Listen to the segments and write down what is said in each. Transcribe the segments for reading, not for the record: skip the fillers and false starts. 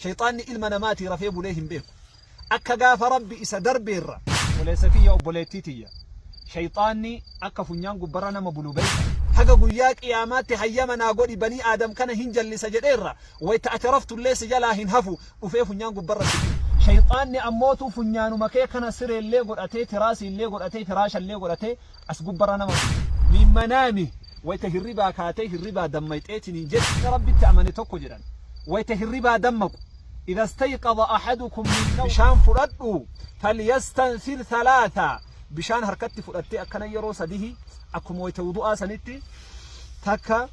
Sheyxaanni ilma namaatii rafee bulee hin beeku. Akka gaafa Rabbi isa darbeerra. Obboleessa kiyya obboleettii tiyya. Sheyxaanni akka funyaan gubbarra nama bulu beeyta? Haga guyyaa qiyaamaatti hayyama naa godhi banii aadam kana hin jallisa jedheerra wayta ati raftullee si jalaa hin hafu dhufee funyaan gubbarra si bula. Sheyxaanni ammootuu funyaanuma kee kana sireellee godhatee tiraasiillee godhatee firaashallee godhatee as gubbarra nama bula. Min manaamih wayta hirribaa kaatee hirribaa dammayxeetiniin jette Rabbitti amane tokko jedhan. Wayta hirribaa dammaqu, Idha stayqadha ahadukum min nawmihi, bishaan fudhadhu, falyastanthir thalaatha, bishaan harkatti fudhattee akkana yeroo sadihi akkuma wayta wudu'aa sanitti takka,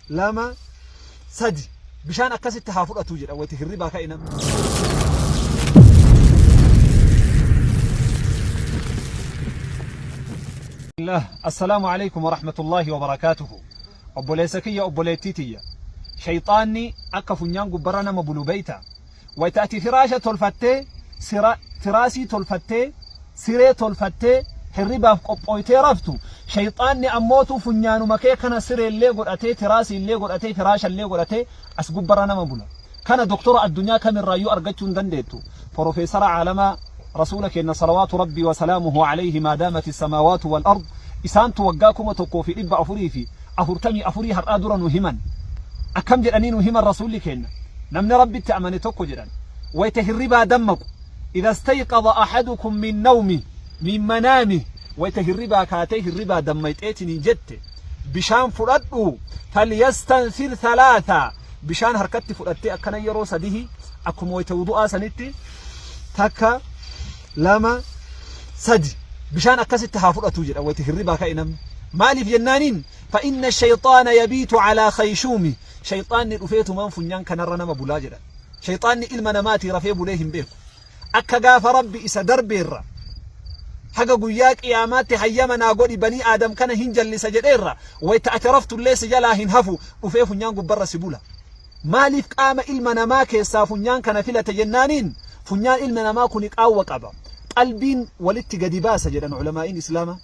lama, sadi bishaan akkasitti haa fudhatuu jedha wayta hirribaa ka'e namni. Assalaamu alaikum warahmatullaahi wabarakaatuhu. Obboleessa kiyya obboleettii tiyya. Sheyxaanni akka funyaan gubbarra nama bulu beeyta? Wayta ati firaasha tolfattee, sira, tiraasii tolfattee, siree tolfattee hirribaaf qophooytee raftu, sheyxaanni ammootuu funyaanuma kee kana sireellee godhatee, tiraasiillee godhatee, firaashallee godhatee as gubbarra nama bula. Kana doktora addunyaa kamirraayyuu argachuu hin dandeettu. Porofeesara caalamaa Rasuula keenna salawaatu Rabbii wa salaamuhu alayhi maa daamati samaawaatu wal ard isaantu waggaa 1444 har'aa dura nu himan. Akkam jedhanii nu himan Rasuulli keenna? Namni Rabbitti amane tokko jedhan wayta hirribaa dammaqu idha stayqadha ahadukum min nawmih min manaamih wayta hirribaa kaatee hirribaa dammayxeetiniin jette bishaan fudhadhu falyastanthir thalaatha bishaan harkatti fudhattee akkana yeroo sadihi akkuma wayta wudu'aa sanitti takka, lama, sadi bishaan akkasitti haa fudhatuu jedha wayta hirribaa ka'e namni. Maaliif jennaaniin fa inna shayxaana yabiitu calaa khayshuumi shayxaanni dhufeetumaan funyaan kanarra nama bulaa jedha. Shayxaanni ilma namaatii rafee bulee hin beeku. Akka gaafa Rabbi isa darbeerra haga guyyaa qiyaamaatti hayyama naa godhi banii aadam kana hin jallisa jedheerra wayta ati raftullee si jalaa hin hafu dhufee funyaan gubbarra si bula. Maaliif qaama ilma namaa keessaa funyaan kana filate jennaaniin funyaan ilma namaa kuni qaawwa qaba. Qalbiin walitti gadi baasa jedhan ulamaa'iin Islaamaa.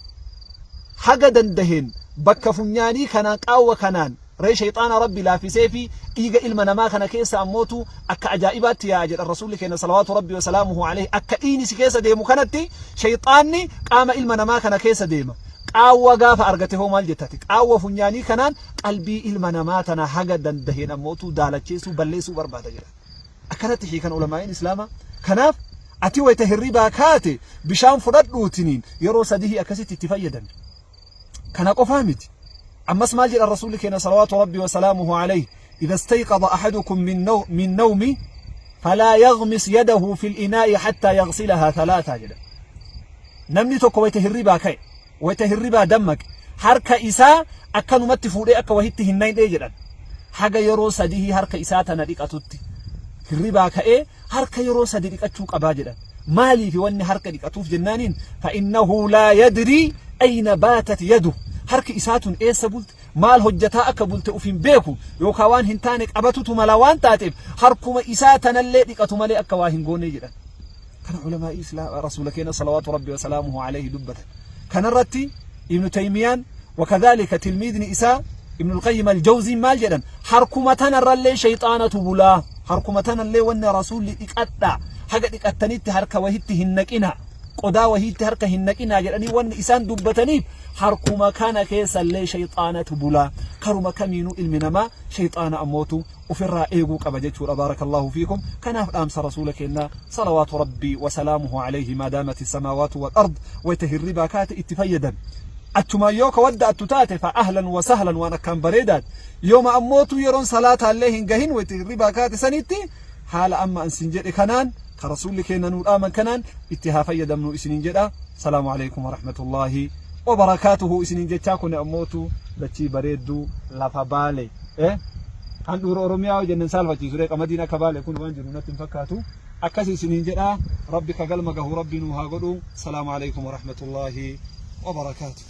Haga dandaheen bakka funyaanii kanaan qaawwa kanaan ree shayxaana Rabbi laaffisee fi dhiiga ilma namaa kana keessa ammootu akka ajaa'ibaatti yaa'a jedhan Rasuulli keenya salawaatu Rabbi wa salaamuhu alayhi akka dhiigni si keessa deemu kanatti shayxaanni qaama ilma namaa kana keessa deema. Qaawwa gaafa argate hoo maal jettati? Qaawwa funyaanii kanaan qalbii ilma namaa tana haga dandaheen ammootuu daalacheessuu balleessuu barbaada jedha. Akkanatti hiikan ulamaa'iin Islaamaa. Kanaaf ati wayta hirribaa kaate bishaan fudhadhuutiniin yeroo sadihii akkasitti itti fayyadami. Kana qofaa miti. Ammas maal jedhan Rasuulli keenya salawaatu Rabbi wa salaamuhu alayhi idha istayqadha ahadukum min nawmi falaa yaghmis yadahu fil inaa'i hattaa yaghsilahaa thalaataa jedha. Namni tokko wayta hirribaa ka'e wayta hirribaa dammaqe harka isaa akkanumatti fuudhee akka wahitti hin nayndhee jedhan. Haga yeroo sadihii harka isaa tana dhiqatutti hirribaa ka'ee harka yeroo sadi dhiqachuu qabaa jedhan. Maaliifi wanni harka dhiqatuuf jennaaniin fa'innahu laa yadrii ayna baatat yadu harki isaa tun eessa bulte maal hojjataa akka bulte uf hin beeku yookaa waan hin taane qabatutu mala waan taateef harkuma isaa tanallee dhiqatu malee akka waa hin goonee jedhan. Kana ulamaa'ii islaama rasuula keenya salawaatu rabbi wasalaamuhu alayhi dubbatan. Kanarratti Ibnu Taymiyaan wakadhaalika tilmiidni isaa Ibnu Alqayyim Aljawziin maal jedhan harkuma tanarrallee shayxaanatu bulaa harkuma tanallee wanni rasuulli dhiqadhaa haga dhiqattanitti harka wahitti hin naqinaa qodaa wahiitti harka hin naqinaa jedhanii wanni isaan dubbataniif harkuma kana keessallee shayxaanatu bulaa karuma kamiinuu ilmi namaa shayxaana ammootu ufirraa eeguu qaba jechuudha baarakallaahu fiikum kanaaf dhaamsa rasuula keennaa salawaatu rabbii wasalaamuhu alayhi maa daamati samaawaatu wal ard wayta hirribaa kaate itti fayyadami achumaan yoo ka wadda'attu taate fa ahlan wa sahlan waan akkaan bareedaati yooma ammootu yeroon salaataallee hin gahin wayta hirribaa kaate sanitti haala amma an sin jedhe kanaan ka rasuulli keenna nuu dhaaman kanaan itti haa fayyadamnu isinin jedha salaamu alaikum warahmatullaahi wabarakaatuhu isinin jechaa kun ammootu dachii bareedduu lafa baale eh handhuura Oromiyaa yoo jenne hin saalfachiisu ree qamadiin akka baale kun waan jiru natti hin fakkaatu akkasi isiniin jedha rabbi ka galma gahu rabbi nuu haa godhu salaamu alaikum warahmatullaahi wabarakaatu.